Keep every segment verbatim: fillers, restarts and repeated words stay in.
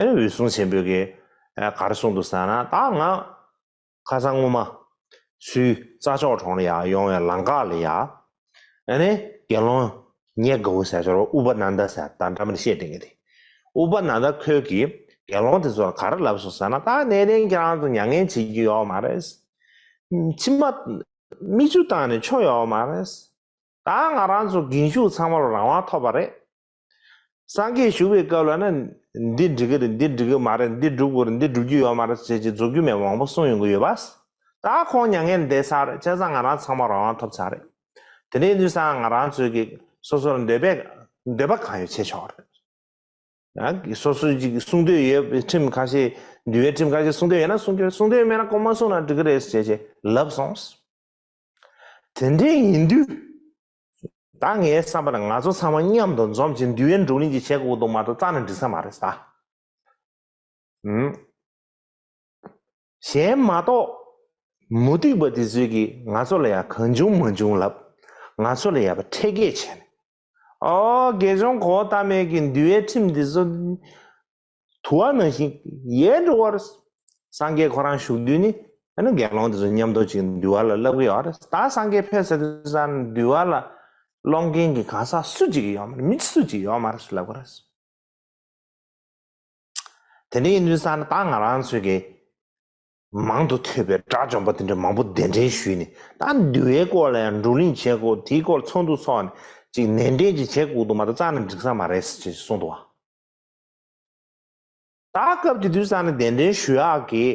ཨེ་འོད་སྲུང་ཆེན་པོས་ཀྱི་ཨེ་ག་རེ་གསུངས་འདུག་ཟེར་ན། ད་ང་ཁ་སང་སྔོན་མ་སུའི་རྩྭ་མཆོག་གྲོང་ལ་ཡར་ཡོང་བའི་ལམ་ཁ་ལ་ཡར་ཨ་ནི་དགེ་སློང་ཉེ་དགའ་བོ་ཟེར་ཆོག་རོ། ཨུ་པ་ན་ད་ཟེར། ད་འདྲ་མིན་བཤད་དེ་གི་དེ། ཨུ་པ་ན་ད་ཁོས་ཀྱིས་དགེ་སློང་དེ་ཚོར་ག་རེ་ལབ་སོང་ཟེར་ན། ད་གནས་བརྟན་ཁྱེད་རང་ཚོ་མྱ་ངན་བྱེད་རྒྱུ་ཡོད་མ་རེད། ཕྱི་མ་མིག་ཆུ་བཏང་ནས་ཆོ་ཡོད་མ་རེད། ད་ང་རང་ཚོ་རྒན་ཤོས་ཚང་མ་ལ་རང་དབང་ཐོབ་པ་རེད། སངས་རྒྱས་བཞུགས་པའི་སྐབས་ལ་ན་འདི་འགྲིག་གི་རེད། འདི་འགྲིག་གི་མ་རེད། འདི་སྒྲུབ་དགོས་རེད། འདི་སྒྲུབ་རྒྱུ་ཡོད་མ་རེད་ཟེར་གྱི་རྫོགས་རྒྱུ་མེད་པ་མང་པོ་གསུངས་ཡོང་གི་ཡོད་པ། ད་ཁོང་མྱ་ངན་འདས་ཚར་རེད། བྱས་ཙང་ང་རང་ཚང་མ་རང་དབང་ཐོབ་ཚར་རེད། དེ་ནས་འདུག་ས་ང་རང་ཚོའི་གི་སོ་སོར་འདོད་པའི་འདོད་པ་གང་ཡོད་བྱེད་ཆོག་རེད། ཡང་སོ་སོའི་ཅིག་གསུང་འདོད་ཡོད་ཁྲིམས་ཁ་ཤས། འདུལ་བའི་ཁྲིམས་ཁ་ཤས་གསུང་འདོད་ཡོད་ན་གསུང་རྒྱུ། གསུང་འདོད་མེད་ན་ཁོང་མ་གསུང་ན་འགྲིག་གི་རེད་ཟེར་བྱས་ལབ་སོང་། དེ་འདྲ་ཡིན་དུས་ད་ངའི་བསམ་པ་ལ་ང་ཚོ་ཚང་མ་མཉམ་དུ་འཛོམས་ཀྱིས་འདུལ་བའི་སྒྲོག་གླེང་ཅིག་བྱེད་དགོས་འདུག་མ་གཏོགས་རྩ་ནས་འགྲིག་ས་མ་རེད་ད། ཨུམ། གཞན་མ་གཏོགས་མུ་སྟེགས་པ་དེ་ཚོས་ཀྱིས་ང་ཚོ་ལ་ཡང་གང་བྱུང་མང་བྱུང་ལབ། ང་ཚོ་ལ་ཡང་ཕྲད་སྐད་བྱས་ནས། ཨོ་དགེ་སྦྱོང་གོ་ལྟ་མེད་ཀྱི་འདུལ་བའི་ཁྲིམས་འདི་ཚོ་དུ་བ་ནང་བཞིན་ཡལ་འགྲོ་བ་རེད། སངས་རྒྱས་ཁོ་རང་བཞུགས་དུས་ནི་ཨ་ནི་དགེ་སློང་དེ་ཚོ་མཉམ་དུ་ཅིག་འདུལ་བ་ལ་བསླབ་ཀྱི་ཡོད་རེད། ད་སངས་རྒྱས་ཕེབས་ཚར་དུས་ཙང་འདུལ་བ་ལ་སློང་མཁན་གྱི་གང་ཟག་སུ་གཅིག་ཡོད་མ་རེད། མི་སུ་གཅིག་ཡོད་མ་རེད་ཟེར་ལབ་ཀྱི་རེད། དེ་འདྲ་ཡིན་དུས་ཙང་ད་ང་རང་ཚོས་ཀྱི་མང་དུ་ཐོས་པའི་དགྲ་བཅོམ་པ་དེ་འདྲ་མང་པོ་གདན་འདྲེན་ཞུས་ནས། ད་འདུལ་བའི་སྐོར་ལ་ཡང་བགྲོ་གླེང་བྱེད་དགོས། དེའི་སྐོར་ཚོགས་འདུ་ཚོགས་ནས་ཅིག་ནན་ཏན་ཅིག་བྱེད་དགོས་འདུག་མ་གཏོགས་རྩ་ནས་འགྲིག་ས་མ་རེད་ཅེས་གསུངས་འདུག་བ། ད་སྐབས་དེ་དུས་ཙང་ནས་གདན་འདྲེན་ཞུ་ཡག་གི་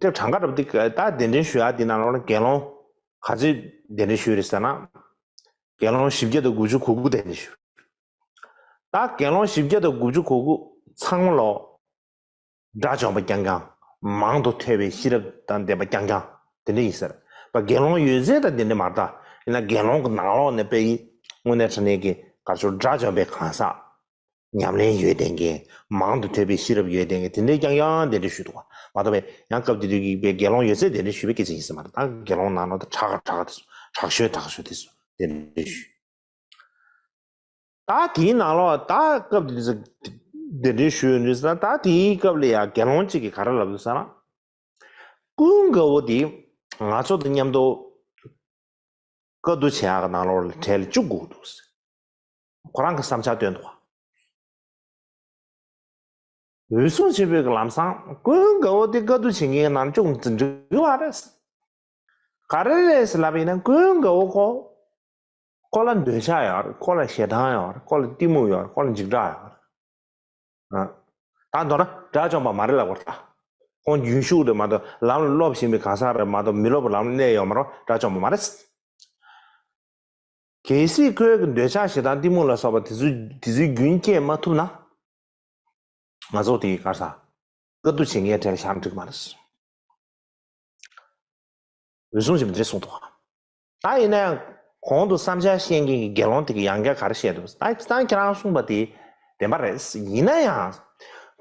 དེ་གྲངས་ཀ་རབ་དེ། ད་གདན་འདྲེན་ཞུ་ཡག་དེ་ནང་ལོགས་ལ་དགེ་སློང་ག་ཚོད་གདན་འདྲེན་ཞུས་རེད་ཟེར་ན། དགེ་སློང་བཞི་བརྒྱ་དང་དགུ་བཅུ་གོ་དགུ་གདན་འདྲེན་ཞུས། ད་དགེ་སློང་བཞི་བརྒྱ་དང་དགུ་བཅུ་གོ་དགུ་ཚང་མ་ལོ་དགྲ་བཅོམ་པ་རྐྱང་རྐྱང་། མང་དུ་ཐོས་པའི་ཤེས་རབ་དང་ལྡན་པ་རྐྱང་རྐྱང་དེ་འདྲ་ཡིན་ཟེར། པ་དགེ་སློང་ཡོད་ཚད་དང་དེ་འདྲ་མ་རེད་ད། ཡིན་ན་དགེ་སློང་གི་ནང་ལོགས་ནས་པའི་དངོས་གནས་དྲང་གནས་ཀྱི་ག་རེ་ཟེར། དགྲ་བཅོམ་པའི་གང་ཟག། ཉམས་ལེན་ཡོད་བསྡད་མཁན། མང་དུ་ཐོས་པའི་ཤེས་རབ་ཡོད་བསྡད་མཁན་དེ་འདྲའི་རྐྱང་རྐྱང་གདན་འདྲེན་ཞུས་འདུག་བ། མ་གཏོགས་པའི་ཡང་སྐབས་དེ་དུས་ཀྱི་པའི་དགེ་སློང་ཡོད་ཚད་གདན་འདྲེན་ཞུས་པའི་སྐད་ཆ་ཡིན་ས་མ་རེད། ད་དགེ་སློང་ནང་ལོགས་ད་དྲག་དྲག་དེ་ཚོ། དྲག་ཤོས་དྲག་ཤོས་དེ་ཚོ་གདན་འདྲེན་ཞུས། ད་དེའི་ནང་ལོགས་ད་སྐབས་དེ་ཚོ་གདན་འདྲེན་ཞུས་ཡོད་དུས་ཙང་། ད་དེའི་སྐབས་ལ་ཡང་དགེ་སློང་གཅིག་གིས་ག་རེ་ལབ་འདུག་ཟེར་ན། ཀུན་དགའ་བོ་དེ་ང་ཚོ་དང་མཉམ་དུ་བཀའ་བསྡུ་བྱེད་ཡག་གི་ནང་ལོགས་ལ་གྲལ་ལ་བཅུག་དགོས་འདུག་ཟེར། ཁོ་རང་གི་བསམ་འཆར་བཏོན་འདུག་བ། འོད་སྲུང་ཆེན་པོས་ལམ་སང་ཀུན་དགའ་བོ་དེ་བཀའ་བསྡུ་བྱེད་མཁན་ནང་བཅུག་ན་འགྲིག་གི་མ་རེད། ག་རེ་རེད་ཟེར་ལབ་པ་ཡིན་ན། ཀུན་དགའ་བོ་ཁོ་ཁོ་ལ་འདོད་ཆགས་ཡོད་རེད། ཁོ་ལ་ཞེ་སྡང་ཡོད་རེད། ཁོ་ལ་གཏི་མུག་ཡོད་རེད། ཁོ་ལ་འཇིགས་སྐྲག་ཡོད་རེད། ཨ། ད་མདོར་ན་དགྲ་བཅོམ་པ་མ་རེད་ལབ་དགོས་རེད་ད། ཁོང་རྒྱུན་ཞུགས་རེད་མ་གཏོགས་ལམ་ལ་སློབ་བཞིན་པའི་གང་ཟག་རེད་མ་གཏོགས། མི་སློབ་པ་ལམ་ལ་གནས་ཡོད་མ་རེད། དགྲ་བཅོམ་པ་མ་རེད། གལ་སྲིད་ཁོའི་གི་འདོད་ཆགས་ཞེ་སྡང་གཏི་མུག་ལ་སོགས་པ་དེ་ཚོའི་དེ་ཚོའི་རྒྱུན་སྐྱེད་མ་ཐུབ་ན། ང་ཚོ་དེའི་ག་རེ་ཟེར། བཀའ་བསྡུ་བྱེད་མཁན་གྲལ་ལ་བཞག་ན་འགྲིག་མ་རེད། འོད་སྲུང་ཆེན་པོས་འདི་འདྲ་གསུངས་འདུག་ད་ཡིན་ན་ཡང་གོང་དུ་བསམ་འཆར་བཤད་མཁན་གྱི་དགེ་སློང་དེ་གིས་ཡང་བསྐྱར་ག་རེ་བཤད་འདུག་ད་ད་ཁྱེད་རང་གསུངས་པ་དེ་བདེན་པ་རེད། ཡིན་ན་ཡང་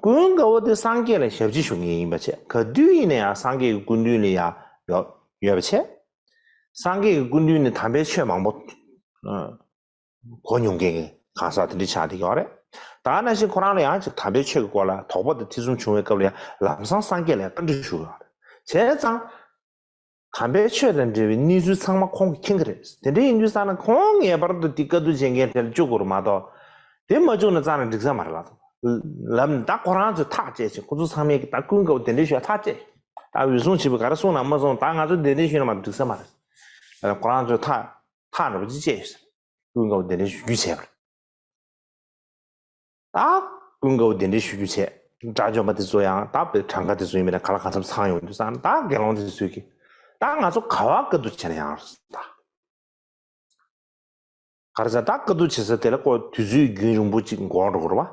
ཀུན་དགའ་བོ་དེ་སངས་རྒྱས་ལ་ཞབས་ཕྱི་ཞུ་མཁན་ཡིན་པ་བྱས། ག་དུས་ཡིན་ན་ཡང་སངས་རྒྱས་ཀྱི་སྐུ་མདུན་ལ་ཡང་ཡོད་ཡོད་པ་བྱས། སངས་རྒྱས་ཀྱི་སྐུ་མདུན་ནས་དམ་པའི་ཆོས་མང་པོ་གོ་མྱོང་མཁན་གྱི་གང་ཟག་དེ་འདྲ་ཆགས་བསྡད་ཡོད་རེད། ད་ནང་བཞིན་ཁོ་རང་ལ་ཡང་ཅིག་དམ་པའི་ཆོས་ཀྱི་སྐོར་ལ་དོགས་པ་དང་ཐེ་ཚོམ་བྱུང་བའི་སྐབས་ལ་ཡང་ལམ་སང་སངས་རྒྱས་ལ་བཀའ་འདྲི་ཞུ་ཡོད་རེད། བྱས་ཙང་དམ་པའི་ཆོས་དང་འབྲེལ་བའི་གནས་ཚུལ་ཚང་མ་ཁོང་གིས་མཁྱེན་གྱི་རེད། དེ་འདྲ་ཡིན་དུས་ཙང་ན་ཁོང་ངེས་པར་དུ་དེ་བཀའ་བསྡུ་བྱེད་མཁན་དེ་ལ་བཅུག་དགོས་རེད་མ་གཏོགས། དེ་མ་བཅུག་ན་རྩ་ནས་འགྲིག་ས་མ་རེད་ལབ། ལབ་ནས་ད་ཁོ་རང་ཚོས་ཐག་བཅད་བྱས། ཁོ་ཚོ་ཚང་མས་ཀྱི་ད་ཀུན་དགའ་བོ་གདན་འདྲེན་ཞུ་ཡ་ཐག་བཅད། ད་འོད་སྲུང་ཆེན་པོས་ག་རེ་གསུངས་ན་མ་གསུངས། ད་ང་ཚོ་གདན་འདྲེན་ཞུས་ན་མ་གཏོགས་འགྲིག་ས་མ་རེད། ཁོ་རང་ཚོས་ཐག་ཐག་འདྲ་པོ་ཅིག་བཅད་ཡོད་ཟེར། ཀུན་དགའ་བོ་གདན་འདྲེན་ཞུ་རྒྱུ་བྱས་པ་རེད། ད་ཀུན་དགའ་བོ་གདན་འདྲེན་ཞུ་རྒྱུ་བྱས། དགྲ་བཅོམ་པ་དེ་ཚོ་ཡང་ད་བོད་གྲངས་ཀ་དེ་ཚོ་ཡིན་པ་ན་ག་ལ་གང་འཚམ་ཚང་ཡོང་དུས་ཙང་། ད་དགེ་སློང་དེ་ཚོས་ཀྱིས་ད་ང་ཚོ་ག་པར་བཀའ་བསྡུ་བྱས་ན་ཡང་ད། ག་རེ་ཟེར། ད་བཀའ་བསྡུ་བྱེད་ས་དེ་ལ་ཁོ་དུས་ཚོད་རྒྱུན་རིང་པོ་ཅིག་འགོར་འགྲོ་གི་རེད་བ།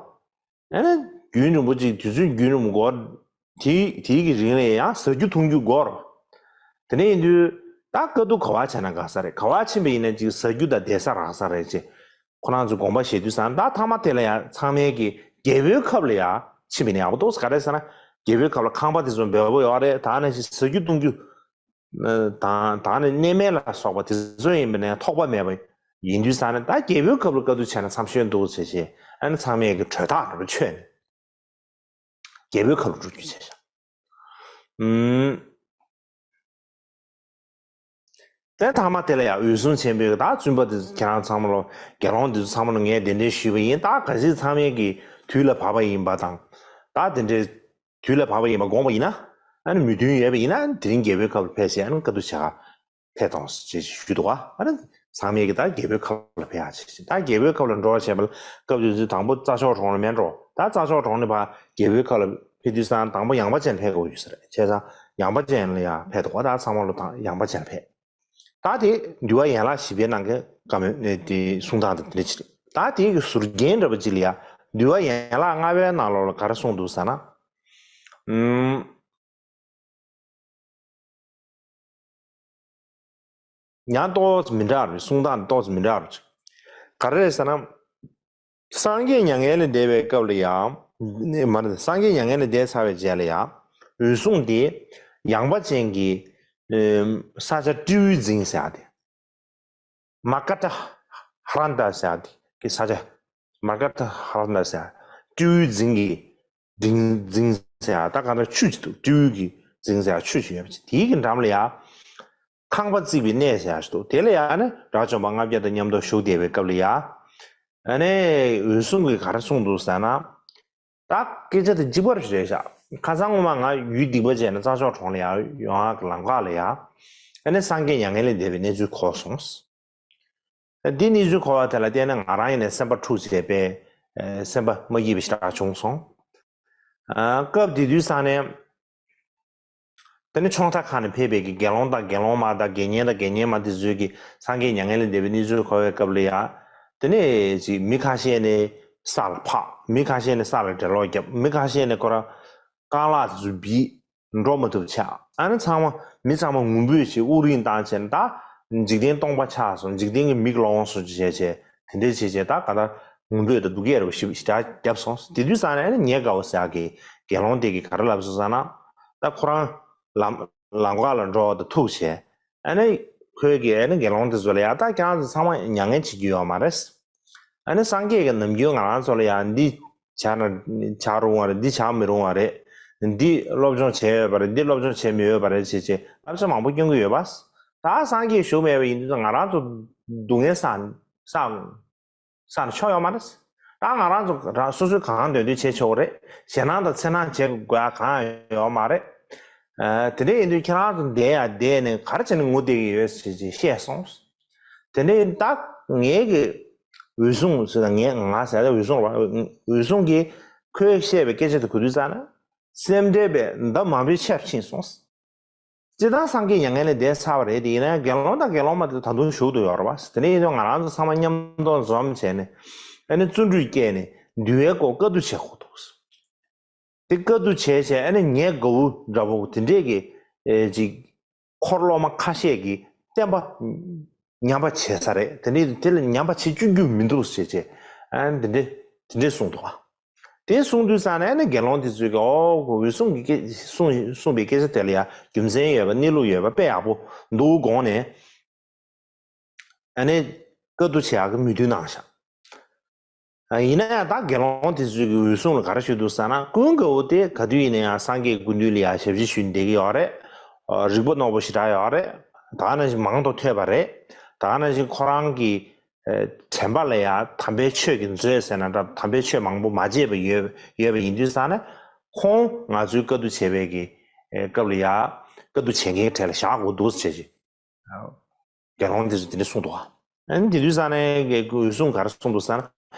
ཨ་ནི་རྒྱུན་རིང་པོ་ཅིག་དུས་ཚོད་རྒྱུན་རིང་པོ་འགོར། དེའི་དེའི་གི་རིང་ལ་ཡང་ཟ་རྒྱུ་འཐུང་རྒྱུ་འགོར། དེ་འདྲ་ཡིན་དུས་ད་བཀའ་བསྡུ་ག་པར་བྱས་ན་དགའ་ས་རེད། ག་པར་ཕྱིན་པ་ཡིན་ན་ཅིག་ཟ་རྒྱུ་དང་བསྡད་ས་རག་ས་རེད་ཅེས་ཁོ་རང་ཚོས་དགོངས་པ་བཞེས་དུས་ཙང་། ད་མཐའ་མ་དེ་ལ་ཡང་ཚང་མས་ཀྱི་རྒྱལ་པོའི་ཁབ་ལ་ཡང་ཕྱིན་པ་ཡིན་ན་ཡག་པོ་འདུག་ཟེར། ག་རེ་ཟེར་ན་རྒྱལ་པོའི་ཁབ་ལ་ཁང་པ་དེ་ཚོ་འབེལ་པོ་ཡོད་རེད། ད་ནང་བཞིན་ཟ་རྒྱུ་འཐུང་རྒྱུ་དང་ད་ནི་གནས་མལ་ལ་སོགས་པ་དེ་ཚོ་ཡིན་པ་ན་ཐོགས་པ་མེད་པ་ཡིན་དུས་ཙང་ནས། ད་རྒྱལ་པོའི་ཁབ་ལ་བཀའ་བསྡུ་བྱས་ན་འཚམ་ཤོས་འདུག་ཟེར་བྱས། ཨ་ནི་ཚང་མས་ཀྱི་གྲོས་ཐག་འདྲ་པོ་ཆོད་ནས། རྒྱལ་པོའི་ཁབ་ལ་འགྲོ་རྒྱུ་བྱས་ཤག་ཨུམ། དེ་མཐའ་མ་དེ་ལ་ཡང་འོད་སྲུང་ཆེན་པོས་ད་བཙུན་པ་དེ་ཁྱེད་རང་ཚང་མ་ལོ། དགེ་སློང་དེ་ཚོ་ཚང་མ་ལོ་ངས་གདན་འདྲེན་ཞུས་པ་ཡིན། ད་གལ་སྲིད་ཚང་མས་ཀྱི་དུས་ལ་བབ་པ་ཡིན་པ་དང་། ད་དེ་འདྲའི་དུས་ལ་བབ་པ་ཡིན་པ་དགོངས་པ་ཡིན་ན། ཨ་ནི་མོས་མཐུན་ཡོད་པ་ཡིན་ན་དེ་རིང་རྒྱལ་པོའི་ཁབ་ལ་ཕེབས་བྱས་ཨ་ནི་བཀའ་བསྡུ་བྱ་ག་ཕེབས་དང་ཞེས་ཞུས་འདུག་ག་ཨ་ནི་ཚང་མས་ཀྱི་ད་རྒྱལ་པོའི་ཁབ་ལ་ཕེབས་ཡག་བྱས་ཤིང་། ད་རྒྱལ་པོའི་ཁབ་ལ་འགྲོ་བ་བྱས་པ་ལ་སྐབས་དེ་དུས་དང་པོ་རྩྭ་མཆོག་གྲོང་ལ་མེད་འགྲོ། ད་རྩྭ་མཆོག་གྲོང་ནས་ཕར་རྒྱལ་པོའི་ཁབ་ལ་ཕེབས་དུས་ཙང་དང་པོ་ཡངས་པ་ཅན་ལ་ཕེབས་དགོས་ཡོད་ས་རེད། བྱས་ཙང་ཡངས་པ་ཅན་ལ་ཡང་ཕེབས་འདུག་ག་ད་ཚང་མ་ལོ་དང་ཡངས་པ་ཅན་ལ་ཕེབས། ད་དེ་འདུལ་བ་ཡན་ལག་བཞི་པའི་ནང་གི་བཀའ་མོལ་ནས་དེ་གསུང་སྟངས་དང་དེ་འདྲ་ཅིག་རེད། ད་དེ་གི་ཟུར་རྒྱན་འདྲ་པོ་ཅིག་ལ་ཡང་འདུལ་བ་ཡན་ལག་ལྔ་པའི་ནང་ལོགས་ལ་ག་རེ་གསུངས་འདུག་ཟེར་ན། ཨུམ། ཡང་ཏོག་ཙམ་མི་འདྲ་བ་རེད། གསུང་སྟངས་ཏོག་ཙམ་མི་འདྲ་བ་རེད། ག་རེ་རེད་ཟེར་ན། སངས་རྒྱས་མྱ་ངན་ལས་འདས་པའི་སྐབས་ལ་ཡང་། མ་རེད། སངས་རྒྱས་མྱ་ངན་ལས་འདས་ཚར་བའི་རྗེས་ལ་ཡང་། འོད་སྲུང་དེ་ཡངས་པ་ཅན་གྱི་ས་ཆ་སྤྲེའུས་འཛིན་ཟེར་ཡ་དེ། མ་ཀ་ཏ་ཧ་ར་ཏ་ཟེར་ཡ་དེ་གི་ས་ཆ། མ་ཀ་ཏ་ཧ་ར་ཏ་ཟེར་ཡ་སྤྲེའུས་འཛིན་གྱི། འཛིན་འཛིན་ཟེར་ཡ་ད་ག་ད་ཆུ་ཅིག་འདུག་སྤྲེའུ་གི་འཛིན་ཟེར་ཡ་ཆུ་ཅིག་ཡོད་པ་ཅིག་དེའི་གི་འགྲམ་ལ་ཡ། ཁང་པ་བརྩིགས་པའི་གནས་ཟེར་ཡ་ཞིག་འདུག་དེ་ལ་ཡ་ནི་དགྲ་བཅོམ་པ་ལྔ་བརྒྱ་དང་མཉམ་དུ་བཞུགས་བསྡད་པའི་སྐབས་ལ་ཡ། ཨ་ནི་འོད་སྲུང་གིས་ག་རེ་གསུངས་འདུག་ཟེར་ན། ད་སྐད་ཆ་དེ་གཅིག་པ་རེད་ཤག་ཁ་སང་སྔོན་མ་ང་ཡུལ་སྡིག་པ་བྱས་ནས་རྩྭ་མཆོག་གྲོང་ལ་ཡ་ཡོང་ཡག་གི་ལམ་ཁ་ལ་ཡ། ཨ་ནི་སངས་རྒྱས་མྱ་ངན་ལས་འདས་པའི་གནས་ཚུལ་གོ་སོང་། འདི་གནས་ཚུལ་གོ་བ་དེ་ལ་བརྟེན་ནས་ང་རང་ཡིན་ནས་སེམས་པ་འཁྲུགས་བྱས་པས། ཨ་སེམས་པ་མ་སྐྱིད་པ་ཞེ་དྲག་བྱུང་སོང་། ཨ་སྐབས་དེ་དུས་ཙང་ནས། དེ་ནས་ཕྱོགས་མཐའ་ཁག་ནས་ཕེབས་པའི་གི་དགེ་སློང་དང་དགེ་སློང་མ་དང་དགེ་བསྙེན་དང་དགེ་བསྙེན་མ་དེ་ཚོས་ཀྱིས་སངས་རྒྱས་མྱ་ངན་ལས་འདས་པའི་གནས་ཚུལ་གོ་བའི་སྐབས་ལ་ཡ། དེ་ནས་ཅིག་མི་ཁ་ཤས་ནས་ས་ལ་འཕགས། མི་ཁ་ཤས་ནས་ས་ལ་འགྲེ་ལོག་བརྒྱབ། མི་ཁ་ཤས་ནས་ཁོ་རང་རྐང་ལག་དེ་ཚོ་འབིགས། འགྲོ་མ་ཐུབ་ཆགས། ཨ་ནི་ཚང་མ་མི་ཚང་མ་ངུ་འབོད་བྱས། དབུགས་རིང་བཏང་བྱས་ནས་ད་འཇིག་རྟེན་སྟོང་པ་ཆགས་སོང་། འཇིག་རྟེན་གྱི་མིག་ལོང་སོང་བྱས་བྱས་དེ་འདྲས་བྱས་བྱས་ད་ག་ད། ངུ་འབོད་དང་སྡུག་སྐད་རེ་བ་ཞིག་ཞེ་དྲག་བརྒྱབ་སོང་། དེ་དུས་ཙང་ནས་ཨ་ནི་ཉེ་དགའ་བོ་ཟེར་ཡག་གི་དགེ་སློང་དེ་གིས་ག་རེ་ལབ་སོང་ཟེར་ན། ད་ཁོ་རང་ལམ་ལམ་ཁ་ལ་འགྲོ་བ་དང་ཐུག་བྱས། ཨ་ནི་ཁོས་ཀྱིས་ཨ་ནི་དགེ་སློང་དེ་ཚོ་ལ་ཡ་ད་ཁྱེད་རང་ཚོ་ཚང་མ་མྱ་ངན་བྱེད་རྒྱུ་ཡོད་མ་རེད། ཨ་ནི་སངས་རྒྱས་ཀྱིས་ནམ་རྒྱུན་ང་རང་ཚོ་ལ་ཡ་འདི་བྱ་ན་བྱ་རུང་བ་རེད། འདི་བྱ་མི་རུང་བ་རེད། འདི་སློབ་སྦྱོང་བྱས་ཡོད་པ་རེད། འདི་སློབ་སྦྱོང་བྱས་མི་ཡོད་པ་རེད་ཅེས་བྱས་བསླབ་བྱ་མང་པོ་སྐྱོན་གྱི་ཡོད་པ། ད་སངས་རྒྱས་བཞུགས་མེད་པ་ཡིན་དུས་ང་རང་ཚོ་སྡུག་བསྔལ་བསགས་བསགས། བསགས་ནས་ཆོག་ཡོད་མ་རེད། ད་ང་རང་ཚོ་རང་སོ་སོའི་གང་འདོད་འདོད་བྱེད་ཆོག་རེད། ཞེད་སྣང་དང་འཚེར་སྣང་བྱེད་དགོས་ཡ་གང་ཡང་ཡོད་མ་རེད། ཨ་དེ་འདྲ་ཡིན་དུས་ཁྱེད་རང་ཚོ་བསྡད་ཡ་བསྡད་ནས་ག་རེ་བྱས་ནས་ངུ་བསྡད་ཀྱི་ཡོད་ཟེར་ཅིག་བཤད་སོང་། དེ་འདྲ་ཡིན་ད་ངའི་གི་འོད་སྲུང་ཟེར་ན་ངས་ང་ཟེར་ཡ་འོད་སྲུང་རེད་པ། འོད་སྲུང་གིས་ཁོས་བཤད་པའི་སྐད་ཆ་དེ་གོ་དུས་ཙང་ན་སེམས་ཁྲལ་བས་མདའ་མང་པོའི་ཆར་ཕྱིན་སོང་། སྤྱིར་བཏང་སངས་རྒྱས་མྱ་ངན་ལས་འདས་ཚར་བ་རེད་དེ། ཡིན་ན་ཡང་དགེ་སློང་དང་དགེ་སློང་མ་དེ་ད་དུང་བཞུགས་བསྡད་ཡོད་རེད་པ། དེ་འདྲ་ཡིན་དུས་ང་རང་ཚོ་ཚང་མ་མཉམ་དུ་འཛོམས་བྱས་ནས་ཨ་ནི་བརྩོན་འགྲུས་བསྐྱེད་ནས་འདུལ་བའི་སྐོར་བཀའ་བསྡུ་བྱེད་དགོས་འདུག་དེ་བཀའ་བསྡུ་བྱས་བྱས་ཨ་ནི་ཉེ་དགའ་བོ་འདྲ་པོ་དེ་འདྲས་ཀྱི་ཨེ་ཅིག་འཁོར་སློབ་མ་ཁ་ཤས་ཀྱིས་བསྟན་པ་ཉམས་པ་བྱས་ས་རེད། དེ་འདྲས་དེ་ལ་ཉམས་པ་བྱེད་བཅུག་རྒྱུ་མི་འདུག་ཟེར་བྱས་ཨ་ནི་དེ་འདྲས་དེ་འདྲས་གསུངས་འདུག་ག་དེ་གསུང་དུས་ཙང་ནས་ནི་དགེ་སློང་དེ་ཚོས་ཀྱི་ཨོ་འོད་སྲུང་གི་སྐད་གསུང་གསུངས་པའི་སྐད་ཆ་དེ་ལ་ཡང་རྒྱུ་མཚན་ཡོད་པ་གནས་ལུགས་ཡོད་པ་དཔེ་ཡག་པོ་འདུག་དགོངས་ནས་ཨ་ནི་བཀའ་བསྡུ་བྱེད་ཡག་གི་མོས་མཐུན་གནང་ཤག་ཨ་ཡིན་ན་ཡང་ད་དགེ་སློང་དེ་ཚོས་ཀྱི་འོད་སྲུང་ལ་ག་རེ་ཞུས་འདུག་ཟེར་ན། ཀུན་དགའ་བོ་དེ་ག་དུས་ཡིན་ན་ཡང་སངས་རྒྱས་སྐུ་མདུན་ལ་ཡང་ཞབས་ཕྱི་ཞུས་བསྡད་ཀྱི་ཡོད་རེད། ཨ་རིག་པ་རྣོ་པོ་ཞེ་དྲག་ཡོད་རེད། ད་ག་ནང་བཞིན་མང་དུ་ཐོས་པ་རེད། ད་ག་ནང་བཞིན་ཁོ་རང་གི་ཨེ་དྲན་པ་ལ་ཡང་དམ་པའི་ཆོས་ཀྱི་མཛོད་ཟེར་ན་འདྲ། དམ་པའི་ཆོས་མང་པོ་མ་བརྗེད་པ་ཡོད་ཡོད་པ་ཡིན་དུས་ཙང་ནས་ཁོང་ང་ཚོའི་བཀའ་བསྡུ་བྱེད་པའི་གི་ཨེ་སྐབས་ལ་ཡང་བཀའ་བསྡུ་བྱེད་མཁན་གྱི་གྲས་ལ་བཞག་དགོས་འདུག་ཟེར་བྱས་ཨ་དགེ་སློང་དེ་ཚོས་དེ་འདྲ་གསུངས་འདུག་ཨ་ནི་དེ་དུས་ཙང་ནས་འོད་སྲུང་ག་རེ་གསུངས་འདུག་ཟེར་ན།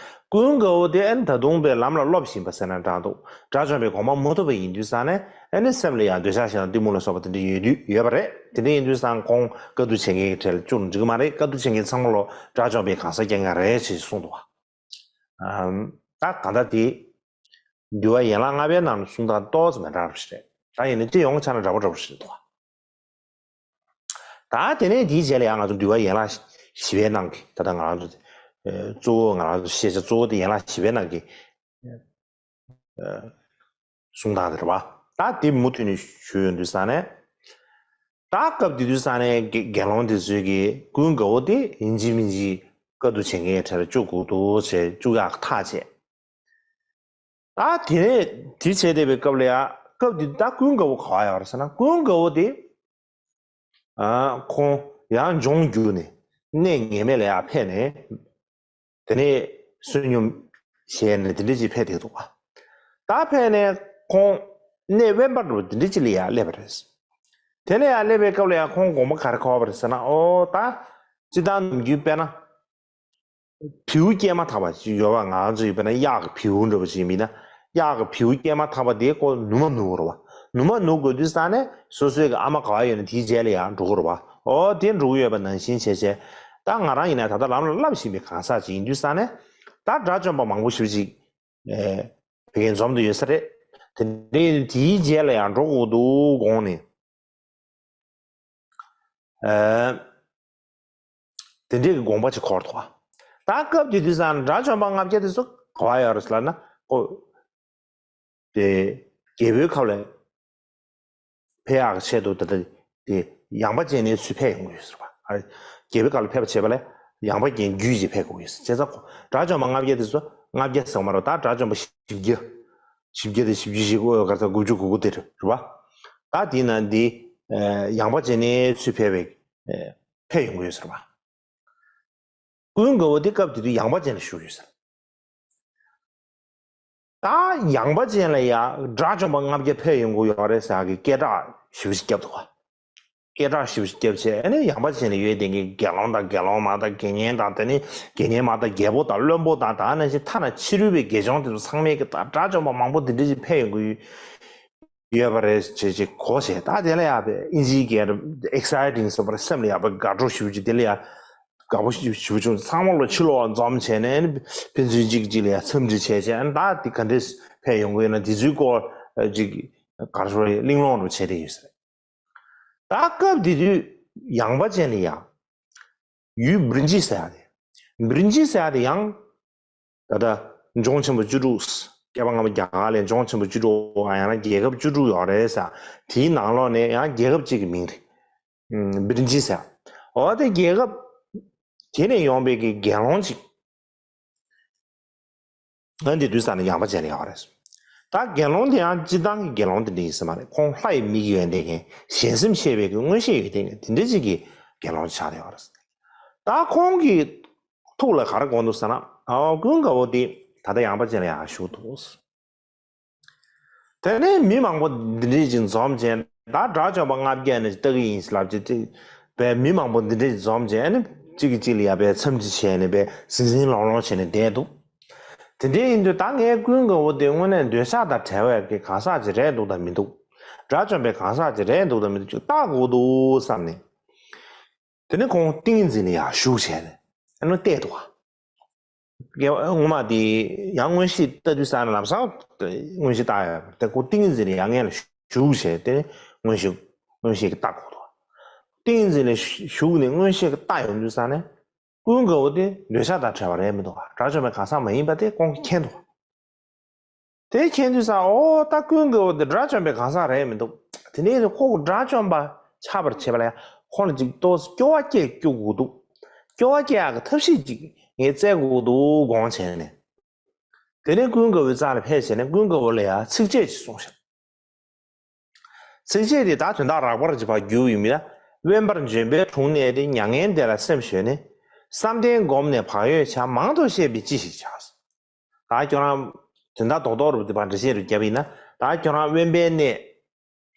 ཀུན་དགའ་བོ་དེ་ཨ་ནི་ད་དུང་པའི་ལམ་ལ་སློབ་བཞིན་པ་ཟེར་ན་འདྲ་འདུག་དགྲ་བཅོམ་པའི་དགོངས་པ་མ་ཐོབ་པ་ཡིན་དུས་ཙང་ནས་ཨ་ནི་སེམས་ལ་ཡང་འདོད་ཆགས་ཞེ་སྡང་གཏི་མུག་ལ་སོགས་པ་དེ་འདྲ་ཡོད་དུས་ཡོད་པ་རེད། དེ་འདྲ་ཡིན་དུས་ཙང་ཁོང་བཀའ་བསྡུ་བྱེད་མཁན་གྱི་གྲས་ལ་བཅུག་ན་འགྲིག་གི་མ་རེད། བཀའ་བསྡུ་བྱེད་མཁན་ཚང་མ་ལོ་དགྲ་བཅོམ་པའི་གང་ཟག་རྐྱང་རྐྱང་རེད་ཅེས་གསུངས་འདུག་ཨམ། ད་གང་ལྟར་དེ་འདུལ་བ་ཡན་ལག་ལྔ་པའི་ནང་ནས་གསུང་སྟངས་ཏོག་ཙམ་མི་འདྲ་བ་ཞིག་རེད། ད་ཡིན་ན་སྤྱི་ཡོངས་ཆ་ན་འདྲ་པོ་འདྲ་པོ་ཞིག་རེད་འདུག་ད་དེ་ནས་དེའི་རྗེས་ལ་ཡང་ང་ཚོ་འདུལ་བ་ཡན་ལག་བཞི་པའི་ནང་གི་ད་ལྟ་ང་རང་ཚོ་ཨེ་གཙོ་བོ་ང་རང་ཚོ་ཤེས་བྱ་གཙོ་བོ་དེ་ཡན་ལག་བཞི་པའི་ནང་གི་ཨེ་གསུང་སྟངས་དེ་རེད་པ། ད་དེ་མུ་མཐུད་ནས་ཞུས་ཡོང་དུས་ཙང་ནས་ད་སྐབས་དེ་དུས་ཙང་ནས་དགེ་དགེ་སློང་དེ་ཚོས་ཀྱི་ཀུན་དགའ་བོ་དེ་ཡིན་གཅིག་མིན་གཅིག་བཀའ་བསྡུ་བྱེད་མཁན་གྱི་གྲས་ལ་བཅུག་དགོས་འདུག་ཅེས་བཅུག་ཡག་ཐག་བཅད། ད་དེ་ནས་དེ་བྱས་བསྡད་པའི་སྐབས་ལ་ཡ། སྐབས་དེ་ད་ཀུན་དགའ་བོ་ག་བ་ཡོད་རེད་ཟེར་ན། ཀུན་དགའ་བོ་དེ། ཨ། ཁོང་ཡང་ལྗོངས་བརྒྱུད་ནས་གནས་ངེས་མེད་ལ་ཡར་ཕེབས་ནས། དེ་ནས་བསོད་སྙོམས་བཞེས་ནས་དེ་འདྲ་ཅིག་ཕེབས་བསྡད་འདུག་ག་ད་ཕེབས་ནས་ཁོང་གནས་དབེན་པ་འདྲ་བོ་དེ་འདྲ་ཅིག་ལ་ཡར་སླེབས་པ་རེད། དེ་ལ་ཡར་སླེབས་པའི་སྐབས་ལ་ཡང་ཁོང་དགོངས་པ་ག་རེ་འཁོར་བ་རེད་ཟེར་ན། ཨོ་ད་སྤྱིར་བཏང་ནམ་རྒྱུན་དཔེར་ན། བེའུ་སྐྱེས་མ་ཐག་པ་ཅིག་ཡོད་པ། ང་ཚོ་ཡིན་པ་ན་གཡག་གི་བེའུ་འདྲ་པོ་ཅིག་ཡིན་ན། གཡག་གི་བེའུ་སྐྱེས་མ་ཐག་པ་དེ་ཁོ་ནུ་མ་ནུ་དགོས་རེད་པ། ནུ་མ་ནུ་དགོས་དུས་ཙང་ནས་སོ་སོའི་གི་ཨ་མ་ག་པར་ཡོད་ན་དེའི་རྗེས་ལ་ཡར་འགྲོ་དགོས་རེད་པ། ཨོ་དེ་འགྲོ་གི་ཡོད་པ་ནང་བཞིན་བྱས་བྱས། ད་ང་རང་ཡིན་ན་ད་ལྟ་ལམ་ལ་སླེབས་བཞིན་པའི་གང་ཟག་ཅིག་ཡིན་དུས་ཙང་ནས། ད་དགྲ་བཅོམ་པ་མང་པོ་ཞེ་པོ་ཅིག་ཨེ། བོད་ཀྱི་འཛོམས་དུ་ཡོད་ས་རེད། དེ་འདྲའི་དེའི་རྗེས་ལ་ཡང་འགྲོ་དགོས་འདུག་དགོངས་ནས། ཨ། དེ་འདྲའི་གི་དགོངས་པ་ཅིག་འཁོར་འདུག་པ། ད་སྐབས་དེ་དུས་ཙང་དགྲ་བཅོམ་པ་ལྔ་བརྒྱ་དེ་ཚོ་ག་པར་ཡོད་རེད་ལབ་ན། ཨོ། དེ་རྒྱལ་པོའི་ཁབ་ལ་ཕེབས་ཡག་གི་ཆེད་དུ་ད་ལྟ་དེ་ཡངས་པ་ཅན་ནས་ཚུར་ཕེབས་ཡོང་གི་ཡོད་ཟེར་བ། ཨ། རྒྱལ་པོའི་ཁབ་ལ་ཕེབས་པ་བྱས་པ་ལས་ཡངས་པ་ཅན་བརྒྱུད་ཅིག་ཕེབས་དགོས་ཡོད་ཟེར། བྱས་ཙང་ཁོ་དགྲ་བཅོམ་པ་ལྔ་བརྒྱ་དེ་ཚོ། ལྔ་བརྒྱ་ཟེར་མ་རེད། ད་དགྲ་བཅོམ་པ་བཞི་བརྒྱ། བཞི་བརྒྱ་དང་བཞི་བཅུ་ཞེ་དགུ་ཡོད་ག་ཚོད། དགུ་བཅུ་གོ་དགུ་དེ་རེད་པ། ད་དེའི་ནང་འདི་ཡངས་པ་ཅན་ནས་ཚུར་ཕེབས་པའི་ཕེབས་ཡོང་གི་ཡོད་ཟེར་བ། ཀུན་དགའ་བོ་དེ་སྐབས་དེ་དུས་ཡངས་པ་ཅན་ལ་བཞུགས་ཡོད་ཟེར། ད་ཡངས་པ་ཅན་ལ་ཡ་དགྲ་བཅོམ་པ་ལྔ་བརྒྱ་ཕེབས་ཡོང་གི་ཡོད་རེད་ཟེར་གི་སྐད་གྲགས་ཞེ་པོ་ཞིག་བརྒྱབ་འདུག་ག་སྐད་གྲགས་ཞེ་པོ་ཞིག་བརྒྱབ་བྱས། ཨ་ནི་ཡངས་པ་ཅན་ལ་ཡོད་དེ་གི་དགེ་སློང་དང་དགེ་སློང་མ་དང་དགེ་བསྙེན་དང་། དེ་ནི་དགེ་བསྙེན་མ་དང་རྒྱལ་པོ་དང་བློན་པོ་དང་། ད་ནང་བཞིན་ཐ་ན་ཕྱི་རོལ་པའི་དགེ་སྦྱོང་དེ་ཚོ་ཚང་མས་གི་ད་དགྲ་བཅོམ་པ་མང་པོ་འདི་འདྲ་ཞིག་ཕེབས་ཡོང་གི་ཡོད་པ་རེད་ཅེས་ཅིག་གོ་བྱས། ད་དེ་ལ་ཡ་དཔེ་ཨིན་ཇིའི་སྐད་ཨེག་སའི་ཊིང་ཟེར་བ་རེད། སེམས་ལ་ཡ་དཔེ་དགའ་སྤྲོ་ཞེ་པོ་ཅིག་དེ་ལ་ཡ་དགའ་པོ་ཞེ་པོ་བྱུང་། ཚང་མ་ལོ་ཕྱི་ལོགས་འཛོམས་བྱས་ནས་ཕན་ཚུན་གཅིག་གཅིག་ལ་ཡ་འཚམས་འདྲི་བྱས་བྱས། ཨ་ནི་ད་དེ་ག་འདྲས་ཕེབས་ཡོང་གི་ཡོད་ན་དེ་ཚོའི་སྐོར་ཅིག་ག་རེ་ཞུ་དགོས་རེད། གླེང་སློང་རུ་བྱས་བསྡད་ཡོད་ས་རེད། ད་སྐབས་དེ་དུས་ཡངས་པ་ཅན་ལ་ཡ་ཡུལ་བིར་ཇི་ཟེར་ཡ་དེ། བིར་ཇི་ཟེར་ཡ་དེ་ཡང་ད་ལྟ་ལྗོངས་ཆེན་པོ་བཅུ་དྲུག་བསྐལ་པ་སྔ་མ་རྒྱ་གར་ལ་ལྗོངས་ཆེན་པོ་བཅུ་དྲུག་ཡང་ན་རྒྱལ་ཁབ་བཅུ་དྲུག་ཡོད་རེད་ཟེར། དེའི་ནང་ལོགས་ནས་ཡང་རྒྱལ་ཁབ་གཅིག་གི་མིང་རེད། ཨུམ། བིར་ཇི་ཟེར། འོ་དེ་རྒྱལ་ཁབ་དེ་ནས་ཡོང་བའི་གི་དགེ་སློང་གཅིག་ཨ་འདི་དུས་ས་ནས་ཡངས་པ་ཅན་ལ་ཡོད་རེད། ད་དགེ་སློང་དེ་ཡང་སྤྱིར་བཏང་གི་དགེ་སློང་དེ་འདྲ་ཡིན་ས་མ་རེད། ཁོང་ལྷ་ཡི་མིག་ཡོད་བསྡད་མཁན། གཞན་སེམས་ཤེས་པའི་གི་མངོན་ཤེས་ཡོད་བསྡད་མཁན་དེ་འདྲ་ཅིག་གི་དགེ་སློང་ཆགས་ཡོད་རེད། ད་ཁོང་གི་ཐུགས་ལ་ག་རེ་དགོངས་འདུག་ཟེར་ན། ཨ། ཀུན་དགའ་བོ་དེ་ད་ལྟ་ཡངས་པ་ཅན་ལ་ཡར་བཞུགས་འདུག་དེ་ནས་མི་མང་པོ་འདི་འདྲ་ཅིག་འཛོམས་བྱས། ད་དགྲ་བཅོམ་པ་ལྔ་བརྒྱ་ནས་ལྟ་གི་ཡིན་ལབ་བྱས། དེ་བས་མི་མང་པོ་འདི་འདྲ་ཅིག་འཛོམས་བྱས་ནས་གཅིག་གིས་གཅིག་ལ་ཡ་བས་འཚམས་འདྲི་བྱས་ནས་བས་ཟིང་ཟིང་སློང་སློང་བྱས་ནས་བསྡད་འདུག་དེ་འདྲ་ཡིན་དུས་ད་ངས་ཀུན་དགའ་བོ་དེ་དངོས་གནས་འདོད་ཆགས་དང་བྲལ་བའི་གི་གང་ཟག་ཅིག་རེད་འདུག་དང་མི་འདུག་དགྲ་བཅོམ་པའི་གང་ཟག་ཅིག་རེད་འདུག་དང་མི་འདུག་ཅིག་བརྟག་དགོས་འདུག་བསམ་ནས། དེ་ནས་ཁོང་ཏིང་ངེ་འཛིན་ལ་ཡར་བཞུགས་བྱས་ནས་ཨ་ནི་བལྟས་འདུག་ག་དགེ་བ་ངོ་མ་དེ་ཡང་མངོན་ཤེས་ལྟ་དུས་ས་ནས་ལམ་སང་མངོན་ཤེས་བཏང་ཡོད་པ་དེ། ཁོ་ཏིང་ངེ་འཛིན་ལ་ཡར་སྔོན་ལ་བཞུགས་བྱས། དེ་ནས་མངོན་ཤེས་མངོན་ཤེས་ཀྱིས་བལྟ་དགོས་འདུག་ཏིང་ངེ་འཛིན་ལ་བཞུགས་ནས་མངོན་ཤེས་ཀྱིས་བལྟ་ཡོང་དུས་ས་ནས་ཀུན་དགའ་བོ་དེ་འདོད་ཆགས་དང་བྲལ་བ་རེད་མི་འདུག་དགྲ་བཅོམ་པའི་གང་ཟག་མ་ཡིན་པ་དེ་ཁོང་གིས་མཁྱེན་འདུག་དེ་མཁྱེན་དུས་ས། ཨོ་ད་ཀུན་དགའ་བོ་དེ་དགྲ་བཅོམ་པའི་གང་ཟག་རེད་མི་འདུག་དེ་ནས་ཁོ་དགྲ་བཅོམ་པ་ཆགས་པར་བྱེད་པ་ལ་ཡང་ཁོང་ལ་ཅིག་ཏོག་ཙམ་སྐྱོ་བ་སྐྱེ་སྐྱོ་དགོས་འདུག་སྐྱོ་བ་སྐྱེ་ཡག་གི་ཐབས་ཤེས་ཅིག་ངས་བཙལ་དགོས་འདུག་དགོངས་བྱས་ནས། དེ་ནས་ཀུན་དགའ་བོའི་རྩ་ལ་ཕེབས་བྱས་ནས་ཀུན་དགའ་བོ་ལ་ཡང་ཚིགས་བཅད་ཅིག་གསུངས་ཤག་ཚིགས་བཅད་དེ་ད་དོན་དག་རགས་པར་ཅིག་ཕར་བསྒྱུར་ཡོད་མི་ལ། དབེན་པར་འབྱོན་པའི་དྲུང་གནས་ཏེ། མྱ་ངན་འདས་ལ་སེམས་གཞོལ་ནས། བསམ་གཏན་བསྒོམས་ནས་བག་ཡོད་བྱ། མང་དུ་བཤད་པས་ཅི་ཞིག་བྱ། ད་ཁྱོད་རང་དོན་དག་རྡོག་རྡོག་རུ་དེ་ཕར་འགྲེལ་བཤད་རུ་བརྒྱབ་པ་ཡིན་ན། ད་ཁྱོད་རང་དབེན་པའི་གནས།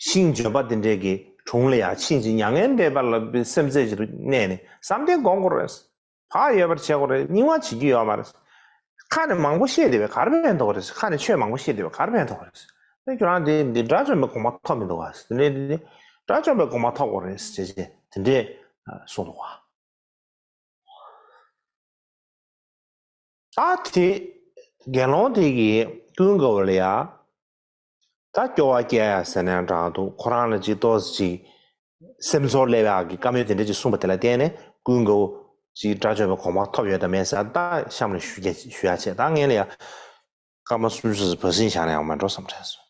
ཤིང་ལྗོན་པ་དེ་འདྲས་ཀྱི་དྲུང་ལ་ཡང་ཕྱིན་ཅིག་མྱ་ངན་འདས་པ་ལ་སེམས་རྩེ་གཅིག་ཏུ་གནས་ནས་བསམ་གཏན་སྒོམ་དགོས་རེད། བག་ཡོད་པར་བྱེད་དགོས་རེད། རྙིང་བ་བྱེད་རྒྱུ་ཡོད་མ་རེད། ཁ་ནས་མང་པོ་བཤད་བསྡད་པས་ག་རེ་ཕན་ཐོགས་རེད། ཁ་ནས་ཆོས་མང་པོ་བཤད་བསྡད་པས་ག་རེ་ཕན་ཐོགས་རེད། དེ་ཁྱོད་རང་དེ་འདི་དགྲ་བཅོམ་པའི་གོ་འཕང་ཐོབ་མི་འདུག་ག་དེ་འདྲས་དེ་དགྲ་བཅོམ་པའི་གོ་འཕང་ཐོབ་དགོས་རེད་ཅེས་བྱས་དེ་འདྲས་གསུངས་འདུག་ག་ད་དེ་དགེ་སློང་དེ་གིས་ཀུན་དགའ་བོ་ལ་ཡ་ད་སྐྱོ་བ་སྐྱེ་ཡ་ཟེར་ནའང་འདྲ་འདུག་ཁོ་རང་ལ་ཅིག་ཏོག་ཙམ་ཅིག་སེམས་ཚོར་སླེབས་ཡག་གི་བཀའ་མོལ་དེ་འདྲ་ཅིག་གསུངས་པ་དེ་ལ་བརྟེན་ནས་ཀུན་དགའ་བོ་ཅིག་དགྲ་བཅོམ་པའི་གོ་འཕང་ཐོབ་ཡོད་དམ་མེད་ཟེར་ད་གཤམ་ལ་ཞུ་རྒྱ་ཞུ་ཡ་བྱས། ད་ངས་ལ་ཡ་སྐར་མ་སུམ་ཅུ་ཙམ་བབས་ཟིན་བཞག་ན་ཡག་མ་འགྲོ་བསམ་དྲན་སོང་